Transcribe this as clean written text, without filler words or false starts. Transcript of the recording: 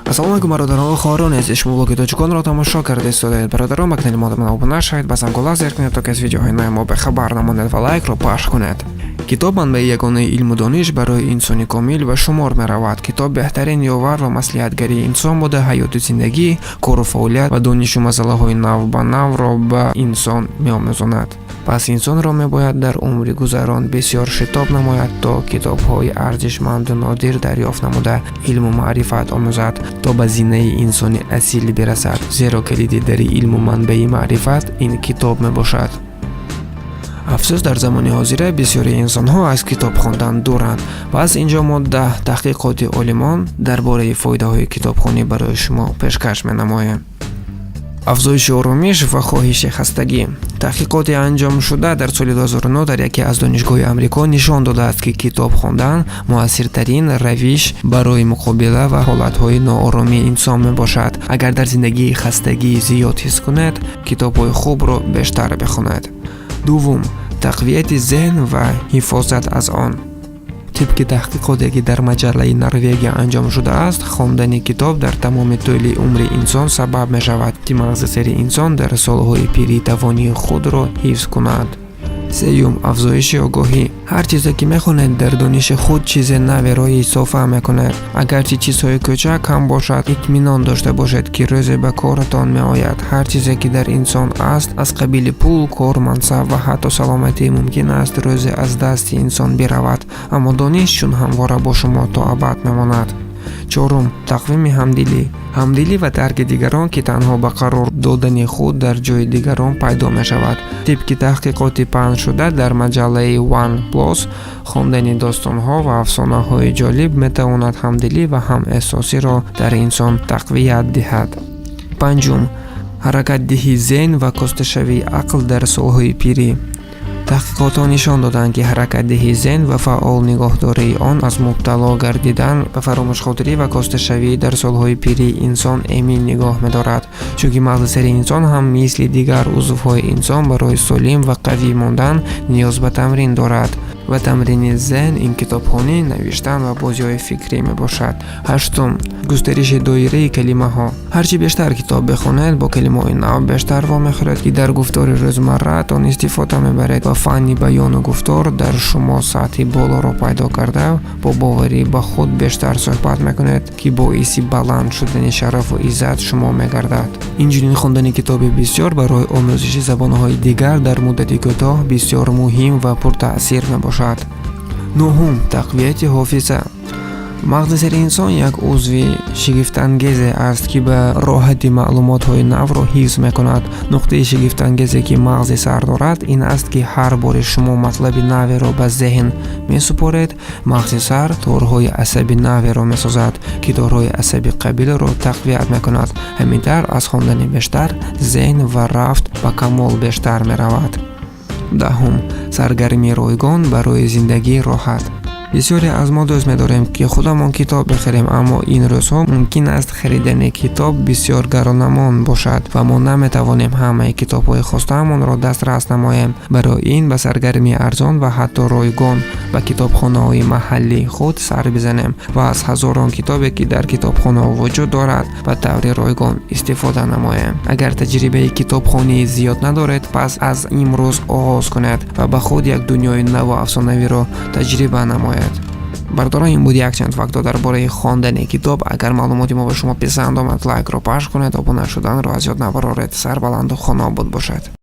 Ассалому алайкум, бародарон, хоҳарони азиз! Шумо блоги тоҷиконро тамошо карда истодаед. Бародарон, ба канали мо обуна шавед, ба зангула зер кунед, то ки аз видеоҳои нави мо бехабар намонед ва лайкро пахш кунед. Китоб манбаи ягонаи илму дониш барои инсони комил ба шумор меравад. Китоб беҳтарин ёвар ва маслиҳатгари инсон буда, ҳаёту зиндагӣ, кору фаъолият ва донишу масъалаҳои нав ба навро ба инсон меомӯзонад. Пас инсонро мебояд дар умри гузарон бисёр шитоб намояд, то китобҳои арзишманду нодир дарёфт намуда, илму маърифат омӯзад, то ба зинаи инсони асил бирасад, зеро калиди дари илму манбаи маърифат ин китоб мебошад. Афсӯс, дар замони ҳозира бисёри инсонҳо аз китоб хондан дуранд. Пас инҷо мо 10 таҳқиқоти олимон дар бораи фоидаҳои китобхонӣ барои шумо пешкаш менамоем. Афзоиши оромиш ва коҳиши хастагӣ. Таҳқиқоти анҷомшуда дар соли 2009 дар яке аз донишгоҳи Амрико нишон додааст, ки китоб хондан муассиртарин равиш барои муқобила ва ҳолатҳои нооромии инсон мебошад. Агар дар зиндагии хастагии зиёд ҳис кунед, китобҳои хубро бештар бихонед. Дуввум, тақвияти зеҳн ва ҳифозат аз он. Тибқи таҳқиқоте, ки дар маҷаллаи Норвегия анҷом шудааст, хондани китоб дар тамоми тӯли умри инсон сабаб мешавад, ки мағзи сари инсон дар солҳои пирӣ тавонии худро ҳифз кунад. Сеюм, афзоиши огоҳӣ. Ҳар чизе ки мехонед, дар дониши худ чизе наверо илова мекунед. Агарчи чизҳои кӯчак ҳам бошад, итминон дошта бошед, ки рӯзе ба коратон меояд. Ҳар чизе, ки дар инсон аст, аз қабили пул, кор, мансаб ва ҳатто саломатӣ, мумкин аст рӯзе аз дасти инсон биравад, аммо дониш чун ҳамвора бо шумо то абад мемонад. Чорум, тақвияти ҳамдилӣ. Ҳамдилӣ ва дарки дигарон, ки танҳо ба қарор додани худ дар ҷои дигарон пайдо мешавад. Тибқи таҳқиқоти паҳншуда дар маҷаллаи One Plus, хондани достонҳо ва афсонаҳои ҷолиб метавонад ҳамдилӣ ва ҳамэҳсосиро дар инсон тақвият диҳад. Панҷум, ҳаракатдиҳии зеҳн ва косташавии ақл дар солҳои пирӣ. Таҳқиқотҳо нишон доданд, ки ҳаракатдиҳии зеҳн ва фаъол нигоҳдории он аз мубтало гардидан ба фаромӯшхотирӣ ва косташавӣ дар солҳои пирии инсон эмин нигоҳ медорад, чунки мағзи сари инсон ҳам мисли дигар узвҳои инсон барои солим ва қавӣ мондан ниёз ба тамрин дорад ва тамрини зеҳн ин китобхонӣ, навиштан ва бозиҳои фикрӣ мебошад. Ҳаштум, густариши доираи калимаҳо. Ҳарчи бештар китоб бихонед, бо калимаҳои нав бештар вомехӯред, ки дар гуфтори рӯзмарраатон истифода мебаред ва фанни баёну гуфтор дар шумо сатҳи болоро пайдо карда, бо боварӣ ба худ бештар суҳбат мекунед, ки боиси баланд шудани шарафу иззат шумо мегардад. Инчунин, хондани китоби бисёр барои омӯзиши забонҳои дигар дар муддати кӯтоҳ бисёр муҳим ва пуртаъсир мебошад. Нуҳум, тақвияти ҳофиза. Мағзи сари инсон як узви шигифтангезе аст, ки ба роҳатӣ маълумотҳои навро ҳифз мекунад. Нуқтаи шигифтангезе, ки мағзи сар дорад, ин аст, ки ҳар боре шумо матлаби наверо ба зеҳн месупоред, мағзи сар торҳои асаби наверо месозад, ки торҳои асаби қаблиро тақвият мекунад. Ҳамин тавр, аз хондани бештар зеҳн ва рафт ба камол бештар меравад. Даҳум, саргармии ройгон барои зиндагии роҳат. Бисёре аз мо дӯст медорем, ки худамон китоб бихарем, аммо ин рӯзҳо мумкин аст харидани китоб бисёр гаронамон бошад ва мо наметавонем ҳамаи китобҳои хостаамонро дастрас намоем. Барои ин ба саргармии арзон ва ҳатто ройгон ба китобхонаҳои маҳаллии худ сар бизанем ва аз ҳазорон китобе, ки дар китобхонаҳо вуҷуд дорад, ба таври ройгон истифода намоем. Агар таҷрибаи китобхонии зиёд надоред, пас аз имрӯз оғоз кунед ва ба худ як дунёи наву афсонавиро таҷриба намоед. Бародарон, ин буд якчанд фактҳо дар бораи хондани китоб. Агар маълумоти мо ба шумо писанд омад, лайкро пахш кунед, обуна шуданро аз ёд набароред. Сарбаланду хонаобод бошед.